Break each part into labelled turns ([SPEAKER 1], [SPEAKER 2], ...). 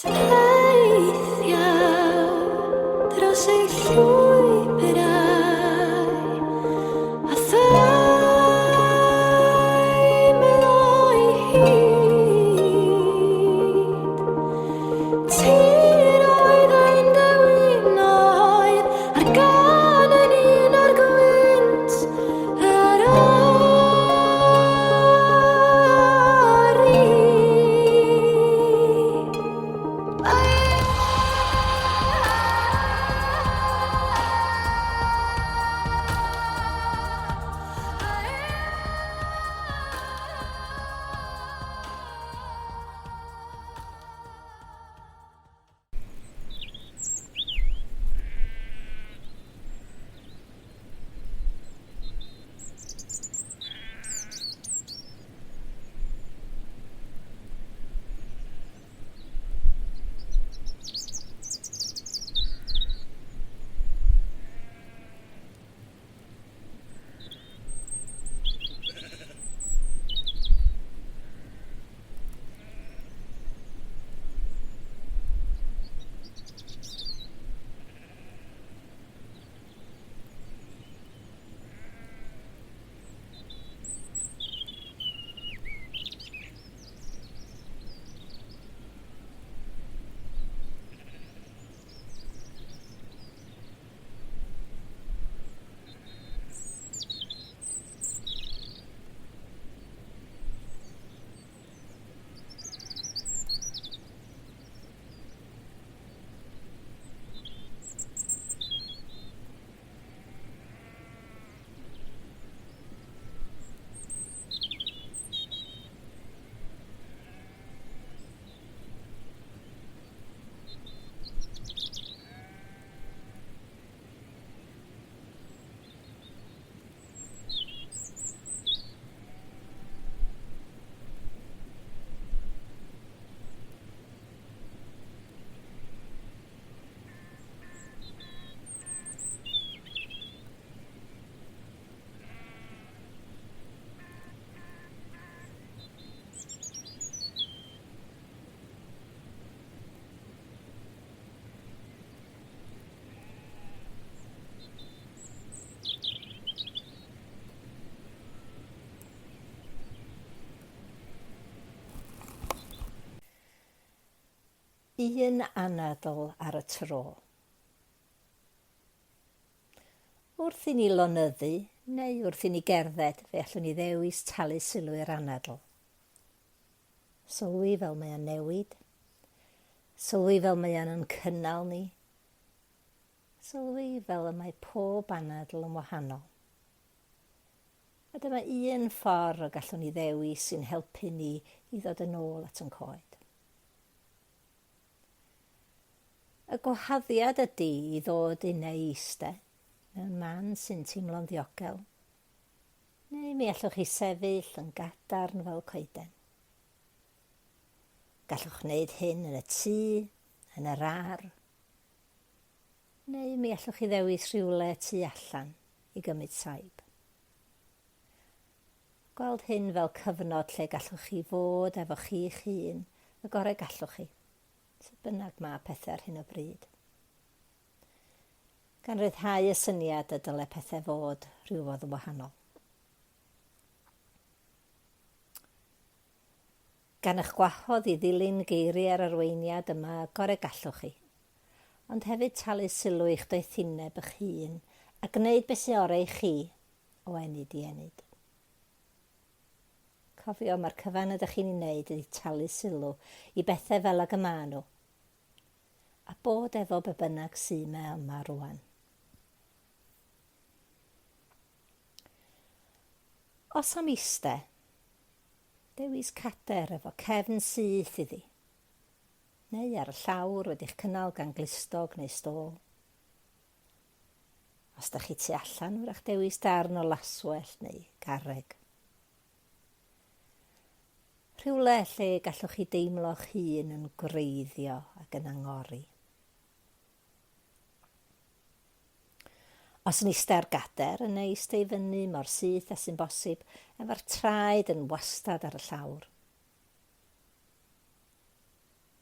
[SPEAKER 1] Teithiau dros ei llwybrau a theimlo'i hyd. Tiroedd ein dewinoedd a'r gân yn un o'r gwynt yr ori.
[SPEAKER 2] Un anadl ar y tro. Wrth i ni lonyddu neu wrth i ni gerdded, fe allwn ni ddewis talu sylw i'r anadl. Sylwi fel mae o'n newid. Sylwi fel mae o'n yn cynnal ni. Sylwi fel y mae pob anadl yn wahanol. A dyma un ffordd y gallwn ni ddewis sy'n helpu ni i ddod yn ôl at yn coed. Y gwahoddiad ydy i ddod unau i iste mewn man sy'n teimlo'n ddiogel, neu mi allwch chi sefyll yn gadarn fel coeden. Gallwch wneud hyn yn y tŷ, yn yr ar, neu mi allwch chi ddewis rhywle tu allan i gymryd saib. Gweld hyn fel cyfnod lle gallwch chi fod efo chi'ch hun y gorau gallwch chi, sut bynnag mae pethau ar hyn o bryd. Gan ryddhau y syniad y dyle pethau fod rhywfodd yn wahanol. Gan eich gwahodd i ddilyn geiriau'r arweiniad yma y gorau gallwch chi, ond hefyd talu sylw i'ch doethineb eich hun a gwneud beth sy'n orau i chi o ennyd i ennyd. Cofio, mae'r cyfan ydych chi'n ei wneud ydy talu sylw i bethau fel ag y maen nhw, a bod efo be bynnag sy 'ma yma rwan. Os am iste, Dewis cadair efo cefn syth iddi, neu ar y llawr wedi'ch cynnal gan glustog neu stôl. Os da chi tu allan, wrach dewis darn o laswellt neu garreg. Rhywle lle gallwch chi deimlo'ch hun yn gwreiddio ac yn angori. Os yn iste ar gader, yna iste i fyny mor syth â sy'n bosib, efo'r traed yn wastad ar y llawr.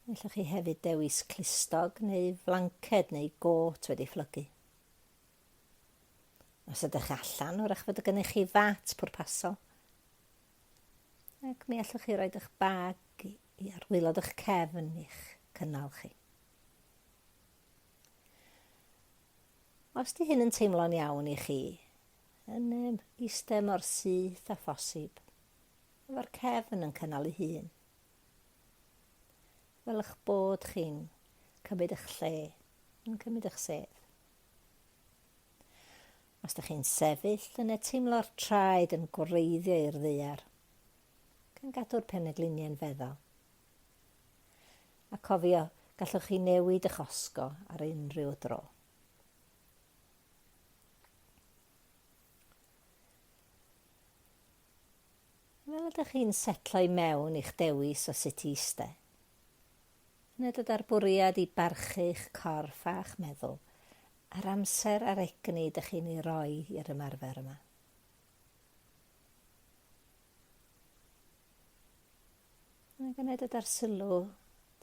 [SPEAKER 2] Allwch chi hefyd dewis clustog neu flanced neu gôt wedi phlygu. Os ydych allan, wrach fod gennych chi fat pwrpasol. Ac mi allwch chi roi eich bag i ar waelod eich cefn i'ch cynnal chi. Os di hyn yn teimlo'n iawn i chi, yn eistedd mor syth â phosib, efo'r cefn yn cynnal ei hun. Fel eich bod chi'n cymryd eich lle, yn cymryd eich sedd. Os ydych chi'n sefyll, yna teimlo'r traed yn gwreiddio i'r ddaear, gan gadw'r penegliniau'n feddal. A cofio, gallwch chi newid eich osgo ar unrhyw dro. Fel ydych chi'n setlo i mewn i'ch dewis o sut i iste, yna dod â'r bwriad i barchu eich corff a'ch meddwl a'r amser a'r egni ydych chi'n ei roi i'r ymarfer yma. Ac yna dod â'r sylw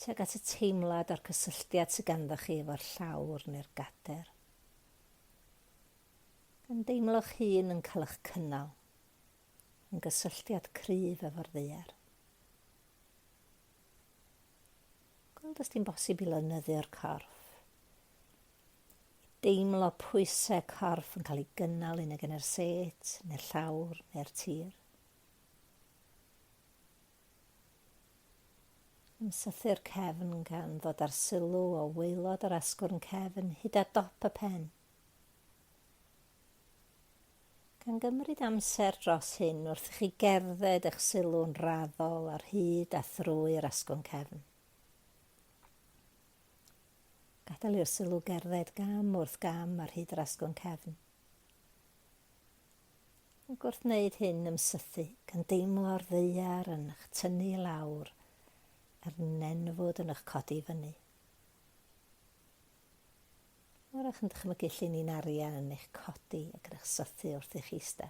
[SPEAKER 2] tuag at y teimlad a'r cysylltiad sydd ganddo chi efo'r llawr neu'r gader. Gan deimlo'ch hun yn cael eich cynnal, yn gysylltiad cryf efo'r ddaear. Gweld os di'n bosib i lonyddio'r corff. I deimlo pwysau corff yn cael ei gynnal un ag yn yr set, neu'r llawr, neu'r tir. Ymsythu'r cefn gan ddod â'r sylw o waelod yr asgwrn cefn hyd at dop y pen. Gan gymryd amser dros hyn wrth i chi gerdded eich sylw'n raddol ar hyd a thrwy'r asgwrn cefn. Gadael i'r sylw gerdded gam wrth gam ar hyd yr asgwrn cefn. Ac wrth wneud hyn ymsythu, gan deimlo'r ddaear yn eich tynnu i lawr a'r nenfwd yn eich codi i fyny. Wrach yn dychmygu llinyn arian yn eich codi ac yn eich sythu wrth i chi iste.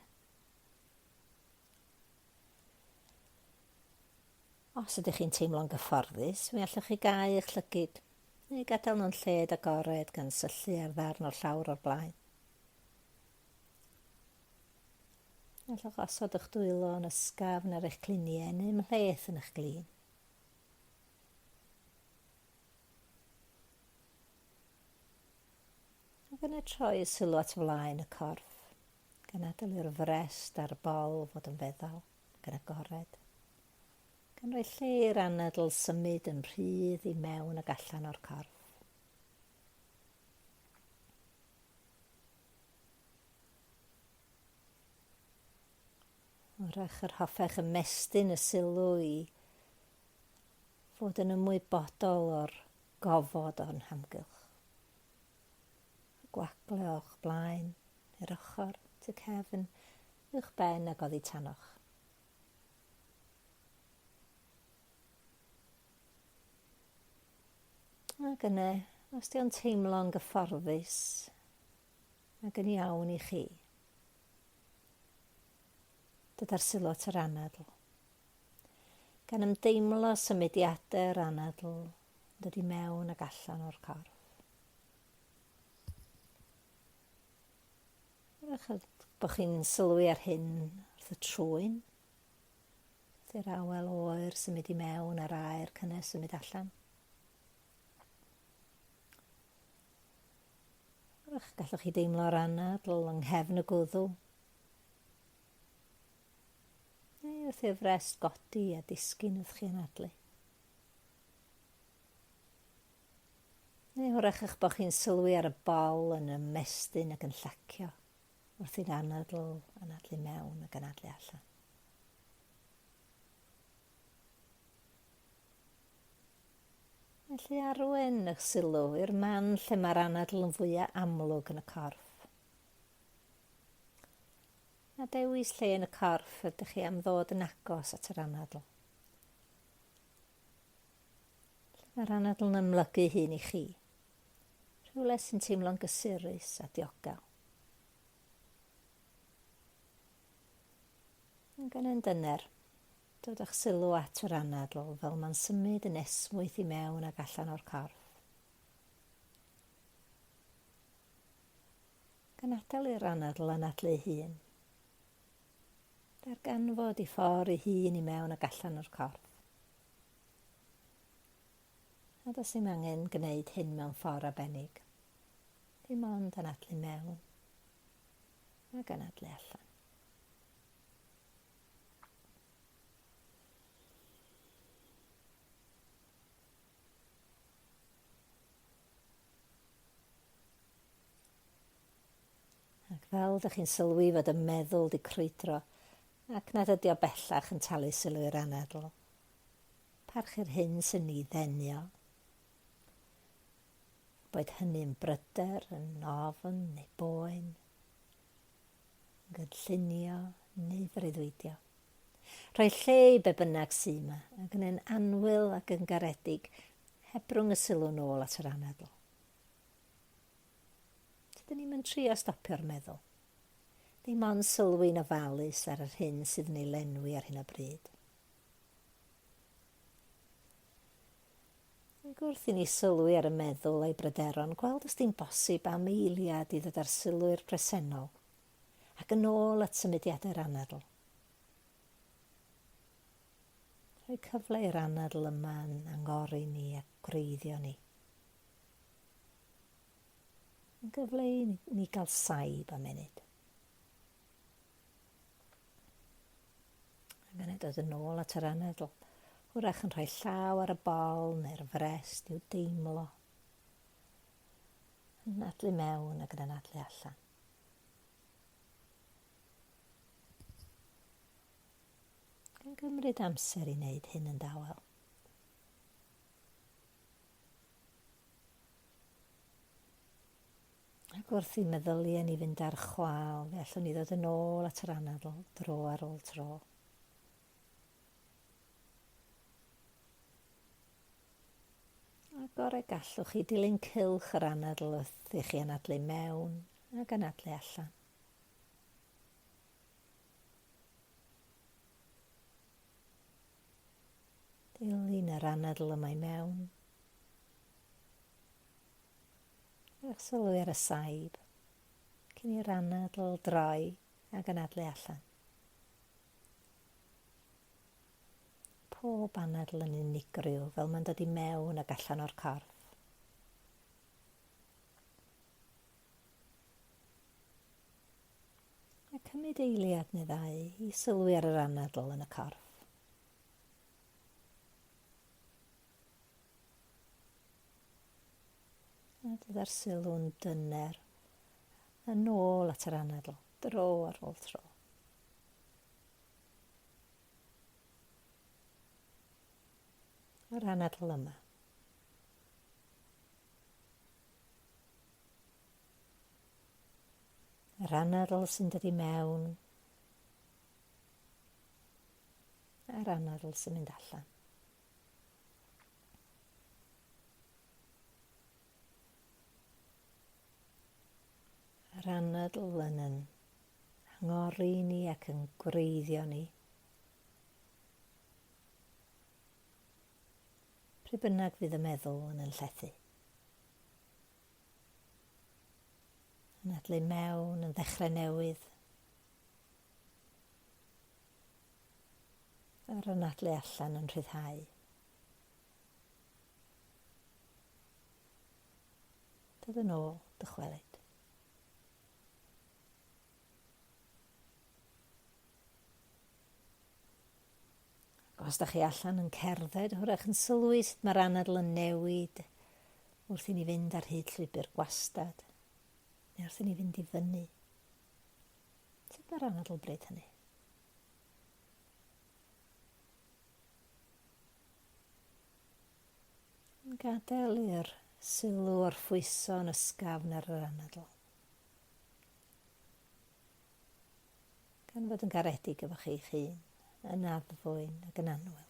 [SPEAKER 2] Os ydych chi'n teimlo'n gyfforddus, mi allwch chi gau eich llygid, neu gadael nhw'n lled agored gan syllu ar ddarn o'r llawr o'r blaen. Gallwch osod eich dwylo yn ysgafn ar eich cluniau neu ymhleth yn eich glin. Ac yna troi y sylw at flaen y corff, gan adael i'r frest a'r bol fod yn feddal ac yn agored, gan roi lle i'r anadl symud yn rhydd i mewn ac allan o'r corff. Wrach yr hoffech ymestyn y sylw i fod yn ymwybodol o'r gofod o'n hamgylch. Y gwagle o'ch blaen, i'r ochr, tu cefn, uwch ben ac oddi tanoch. Ac yna, os di o'n teimlo'n gyfforddus ac yn iawn i chi, dod ar sylw at yr anadl. Gan ymdeimlo symudiadau'r anadl yn dod i mewn ac allan o'r corff. Wrach bod chi'n sylwi ar hyn wrth y trwyn, Wrth i'r awel oer symud i mewn a'r aer cynnes symud allan. Wrach gallwch chi deimlo'r anadl yng nghefn y gwddw. Neu wrth i'r frest godi a disgyn wrth chi anadlu. Neu hwrach eich bod chi'n sylwi ar y bol yn ymestyn ac yn llacio wrth i'r anadl anadlu mewn ac anadlu allan. Felly arwen eich sylw i'r man lle mae'r anadl yn fwyaf amlwg yn y corff. A dewis lle yn y corff ydych chi am ddod yn agos at yr anadl. Lle mae'r anadl yn amlygu hun i chi. Rhywle sy'n teimlo'n gysurus a diogel. Ac yna'n dyner. Dod â'ch sylw at yr anadl fel mae'n symud yn esmwyth i mewn ac allan o'r corff. Gan adael i'r anadl anadlu ei hun. Darganfod ei ffordd ei hun i mewn ac allan o'r corff. A does dim angen gwneud hyn mewn ffordd arbennig. Dim ond anadlu mewn ac anadlu allan. Ac fel dych chi'n sylwi fod y meddwl di crwydro ac nad ydi o bellach yn talu sylw i'r anadl, parchu'r hyn sy'n ni ddenio. Boed hynny'n bryder, yn ofn neu boen, gynllunio neu freuddwydio. Rhoi lle i be bynnag sy 'ma, ac yn ein annwyl ac yn garedig, hebrwng y sylw nôl at yr anadl. Tydyn ni'm yn trio stopio'r meddwl. Dim ond sylwi'n ofalus ar yr hyn sydd yn ei lenwi ar hyn o bryd. Ac wrth i ni sylwi ar y meddwl a'i bryderon, gweld os di'n bosib am eiliad i ddod â'r sylw i'r presennol, ac yn ôl at symudiadau'r anadl. Rhoi cyfle i'r anadl yma yn angori ni a gwreiddio ni. Yn gyfle i ni gael saib am munud. Ac yna dod yn ôl at yr anadl. Hwrach yn rhoi llaw ar y bol neu'r frest i'w deimlo. Yn anadlu mewn ac yn anadlu allan. Gan gymryd amser i wneud hyn yn dawel. Ac wrth i meddyliau ni fynd ar chwâl, fe allwn ni ddod yn ôl at yr anadl dro ar ôl tro. A gorau gallwch chi dilyn cylch yr anadl wrth i chi anadlu mewn ac anadlu allan. Dilyn yr anadl yma i mewn. Rhowch sylw ar y saib cyn i'r anadl droi ac anadlu allan. Pob anadl yn unigryw fel mae'n dod i mewn ac allan o'r corff. A cymryd eiliad neu ddau i sylwi ar yr anadl yn y corff. A dod â'r sylw'n dyner yn ôl at yr anadl, dro ar ôl tro. Yr anadl yma. Yr anadl sy'n dod i mewn a'r anadl sy'n mynd allan. Yr anadl yn yn angori ni ac yn gwreiddio ni. Pryd bynnag fydd y meddwl yn yn llethu. Anadlu mewn yn ddechrau newydd. A'r anadlu allan yn rhyddhau. Dod yn ôl, dychwelyd. Ac os da chi allan yn cerdded, hwrach yn sylwi sut mae'r anadl yn newid wrth i ni fynd ar hyd llwybr gwastad, neu wrth i ni fynd i fyny. Sut mae'r anadl bryd hynny? Yn gadael i'r sylw orffwyso yn ysgafn ar yr anadl. Gan fod yn garedig efo chi'ch hun, yn addfwyn ac yn annwyl.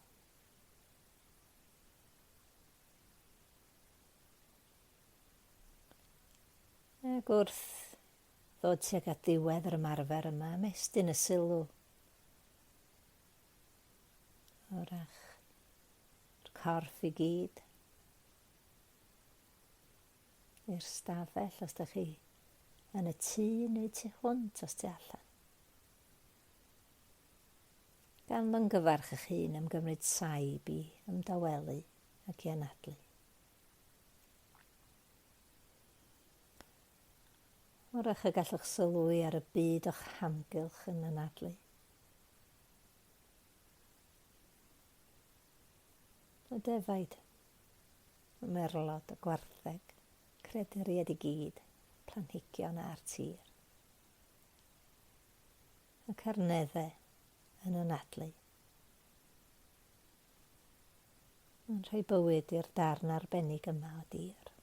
[SPEAKER 2] Ac wrth ddod tuag at ddiwedd yr ymarfer yma, ymestyn y sylw. Wrach, yr corff i gyd. I'r stafell os ydych chi yn y tŷ neu tu hwnt os tu allan. Gan longyfarch eich hun am gymryd saib i ymdawelu ac i anadlu. Wrach y gallwch sylwi ar y byd o'ch hamgylch yn anadlu. Y defaid, y merlod, y gwartheg, creduriaid i gyd, planhigion a'r tir. Y carneddau yn anadlu. Yn rhoi bywyd i'r darn arbennig yma o dir.